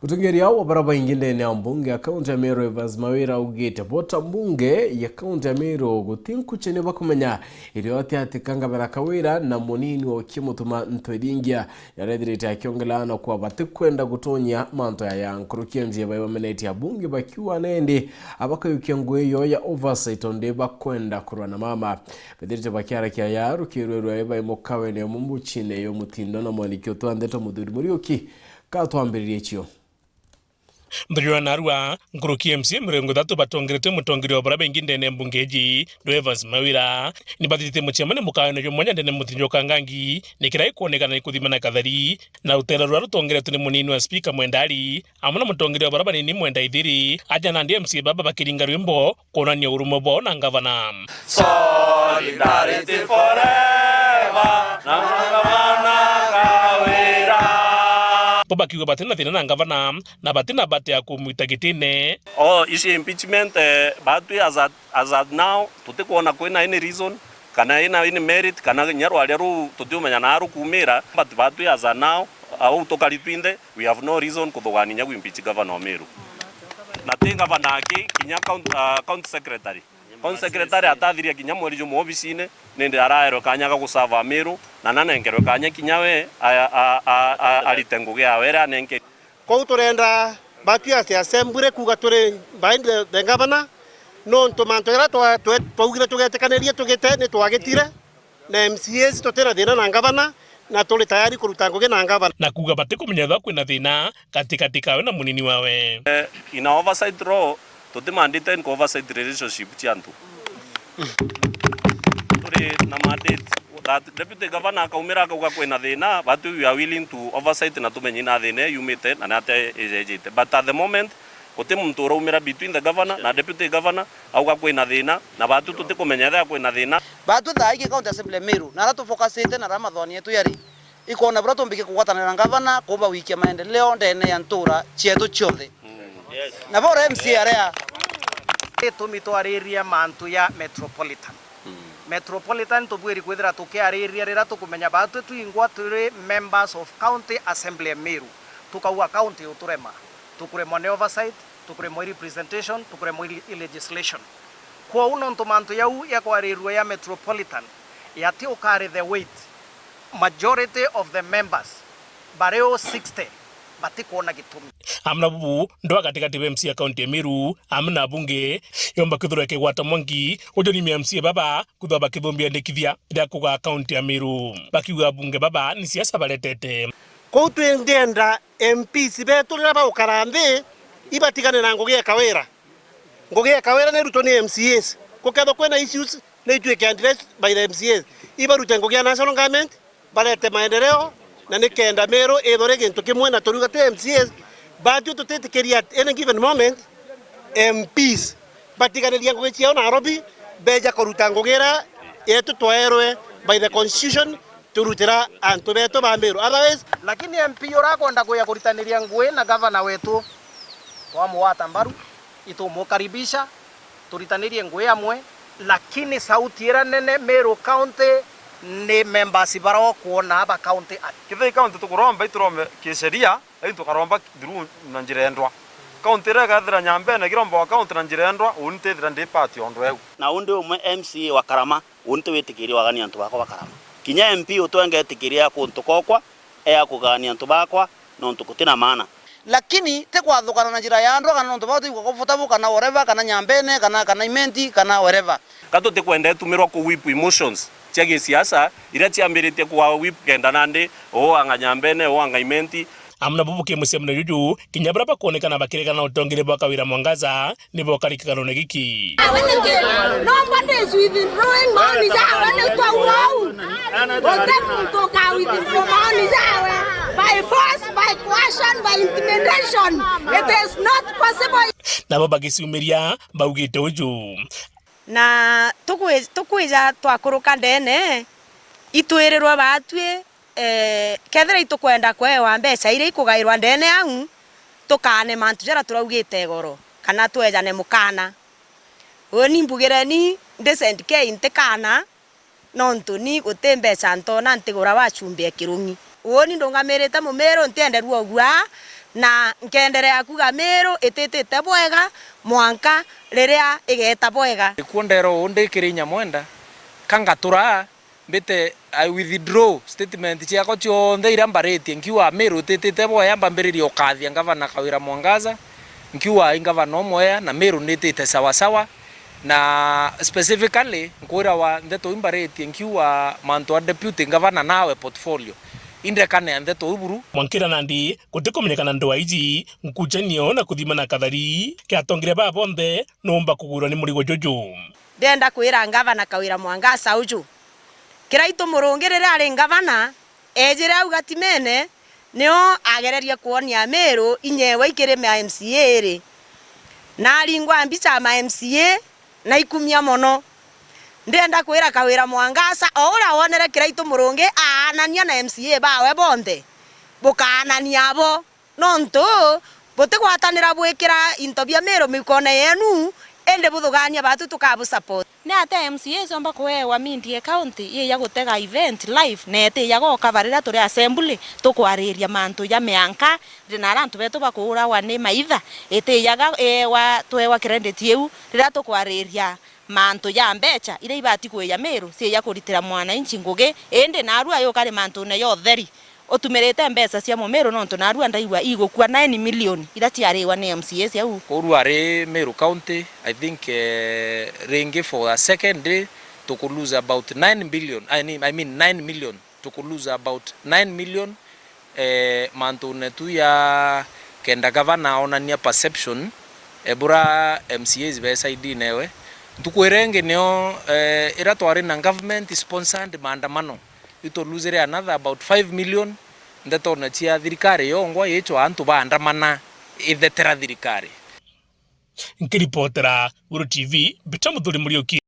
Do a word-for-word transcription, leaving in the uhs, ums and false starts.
Mutongeria wa bara baingi ndene ya mbunge ya kaunti ya Meru, Evans Mawira, augite bo ta mbunge ya kaunti ya Meru guti nkuchene bakumenya irio ati ati ka ngavana Kawira na munini wa Okiya Mutuma Ntwethingia. Yarethirite akiongelana kwa batikwenda gutonyia mantu yaya. Nkuruki ya M C A bai bamenetie abunge bakiuga nendi abakayukia ngui iyo ya oversight ondi bakwenda kurwa na mama. Bethirite bakiarakia ya rukirwe rwa bai mukawene yo mumbuchine yo mutindo na mwaniki utwa ndeto Muthuri Muriuki. Ka twambiririe cio. Nthuri ya narua, nkuruki M C A mirongo ithatu batongeretwe mutongeria wa bara baingi ndene ya mbunge iji, Evans Mawira, ni bathithitie mucemania mukawene jwa mwanya ndene ya mutindo jwa Kangangi, ni kiria ikwonekana ni kuthimana kathari, na rutera ruria rutongeretwe ni munini wa spika Mwenda Ali, amwe na mutongeria wa bara banini Mwenda Ithiri, aja nandi M C A baba bakiringa rwimbo kwonania urumwe bwao na ngavana. Solidarity forever, na ngavana Kawira. Bo bakiuga batina thina na ngavana, na batina bati ya kumwita gitine. Oh, ici impeachment, eh, batwi as at, as at now, tutikwona kwina any reason, kana ina any merit, kana kinya rwaria ruu tutiumenya naa rukuumira, but batwi as at now, au tukari twinthe, we have no reason kuthugania inya gwimpeach governor wa Meru. Na ti governor aki, kinya county, ah, county secretary. County secretary atathiria kinya mweri jumwe obisine, nindi araerwe kanya ga gusava Meru, na nanenkerwe kanya kinya we a, a, a, a, arite ngugi yawe iria anenke. Kwou turenda batwi as assembly kuuga turi behind the, the governor, nontu mantu jaria twa-, twe-, twaugire tugetikanirie tugite ni twagitire, na M C As tutina thina na ngavana, na turi tayari kuruta ngugi na ngavana. Na kuuga batikumenya ethirwa kwina thina gatigati kawe na munini wawe. Eh, in our oversight role, tutimandite in oversight relationship cia antu. Turi na mandate that deputy governor akaumira akauga kwina thina, batwi we are willing to oversight na tumenye na thina yumite na nate ijejite. But at the moment, guti muntu uraumira between the governor na deputy governor auga kwina thina, na batwi tutikumenya ethira kwina thina. Batwi thaa iji county assembly Meru, na aria tufocusite na aria mathoni yetu yari, ikwona buria tumbikie kugwatanira na ngavana kuumba wikia maendeleo ndene ya ntura cietu cionthe. Na bora M C A aria. Gitumi twariria mantu ya metropolitan. Metropolitan tubwiri kwithira tukiariria riria tukumenya batwi twingwa turi members of county assembly ya Meru. Tukauga county uturema. Tukuremwa ni oversight, tukuremwa i representation, tukuremwa i, i legislation. Kwou nontu mantu jau ya kwarirua ya metropolitan yati ukari the weight, majority of the members bari o sixty batikwona gitumi. Amwe na bubu, ndwa gatigati ba M C A ya kaunti ya Meru, amwe na abunge, yomba kwithirwa ikigwata mwanki, ujo ni M C A baba, kwithirwa bakithumbia ndikithia ria kugaa kaunti ya Meru. Bakiuga abunge baba ni siasa baretete. Kwou twi ndienda M Ps betu riria bagukara nthi, ibatigane na ngugi ya Kawira. Ngugi ya Kawira ni irutwe ni M C As. Gukethwa kwina issues, ni ituike addressed by the M C As. Ibarute ngugi ya national government, barete maendeleo, na nikenda Meru ithwe ri gintu kimwe, na turiuga twi M C As, batwi tutitikiria at any given moment M Ps batiganiria ngugi ciao Nairobi, beja kuruta ngugi iria yetu twaerwe by the constitution, turutira antu betu ba Meru. Otherwise, lakini M P uria akwenda kuja kuritaniria ngugi na gavana wetu, twamugwata mbaru, itumukaribisha, turitanirie ngugi amwe, lakini sauti iria nene Meru County ni members baria ukwona aba county at. Kethira i county tukuromba, iturombe kisheria, lakini tukaromba through na njira endwa. County iria igathira Nyambene ikiromba wa county na njira endwa, uni ntithira ndi part ya undu eu. Na undi umwe M C A wa Karama, uni ntiwitikiria wagania antu bakwa ba Karama. Kinya M P utwenga etikiria ya kuntu kokwa, e ya kugania antu bakwa, nontu gutina maana. Lakini ti kwathukana na njira ya ndwa, kana nontu bao tigwa comfortable, kana whatever, kana Nyambene, kana, kana Imenti, kana wherever. Ka tutikwenda itumirwa ku whip emotions cia gisiasa iria ciambiritie kuwa whip kenda nandi, uu anga Nyambene, uu anga Imenti. Amwe na bubu ki mucemanio juju, kinya baria bakwonekana bakiregana na utongeri bwa Kawira Mwangaza, ni bokari kiganone giki. Nobody is withdrawing maoni jawe ni twauga uu. Guti muntu uka withdraw maoni jawe by force, by coercion, by intimidation. It is not possible. Nabo bagiciumiria baugite uju. Na tukwi-, tukwija twakuruka ndene, itwirirwe batwi, eh, kethira itukwenda kwewa mbeca iria ikugairwa ndene au, tukaane mantu jaria turaugite igoro, kana twejane mukana. Uuni mbugireni ndi Saint K ntikaana, nontu ni guti mbeca ntoona ntigura wa chumbi ya kirungi. Uuni ndungamirite Mumiru ntienderua ugua, Na nkenderea kuga Meru ititite bwega mwanka riria igeta bwega. Nikuo ndera uu ndi kiri Nyamwenda, ka ngatura mbite, I withdraw statement ciakwa cionthe iria mbaritie, nkiuga Meru ititite bwega, mbambiririe ukathia Ngavana Kawira Mwangaza, nkiuga i ngavana umwea na Meru nitite sawa sawa, na specifically nkwira wa ndeto iu mbaritie, nkiuga mantu a deputy ngavana nawe portfolio, indekane ya ndeto iu buru. Mwankira nandi gutikumenyekana ndwaa iji, nkuchanio na kuthimana kathari, kia atongeria baa bonthe nuumba kugwirwa ni murigo juju. Ndenda kwira Ngavana Kawira Mwangaza uju, Kiraitu Murungi riria ari ngavana, ejire au Gatimene, nio agererie kwonia Meru inyewe ikiri ma M C A ri. Na aringwa mbicha ma M C A na ikumia mono. Ndenda kwira Kawira Mwangaza, o uria wonere Kiraitu Murungi aanania na M C A bawe bonthe, bukaanania abo. Nontu butigwatanira bwikira into bia Meru mikone yenu, indi buthugania batu tukabu support. Ni atia M C A ciomba kuewa Mindie County ii ya gutega event live, na itiyaga ukava riria turi assembly tukwariria mantu ja mianka, ri na aria antu betu bakuuragwa ni maitha, itiyaga ewa, twewa credit iu riria tukwariria mantu ja mbecha iria ibati kwija Meru, ciija kuritira mwananchi ngugi, indi narua yuka ri mantune ja utheri. Utumirite mbeca cia Mumiru, nontu narua ndaigua igukua nine million iria ciariwa ni M C A ciau. Urua ri Meru County, I think, eh, ringi for a second day, tuku lose about nine billion, I mean, I mean nine million, tuku lose about nine million, eh, mantune tu ya kenda gavana onania perception, eh, bura M C As be side-ine ewe. Ntuku iria ingi nio, eh, iria twari na government sponsored maandamano, itu lose another about five million ndetone cia thirikari yongwa yichwa antu baandamana ithetera thirikari. Nkiripotera Guru T V, Peter Muthuri Muriuki.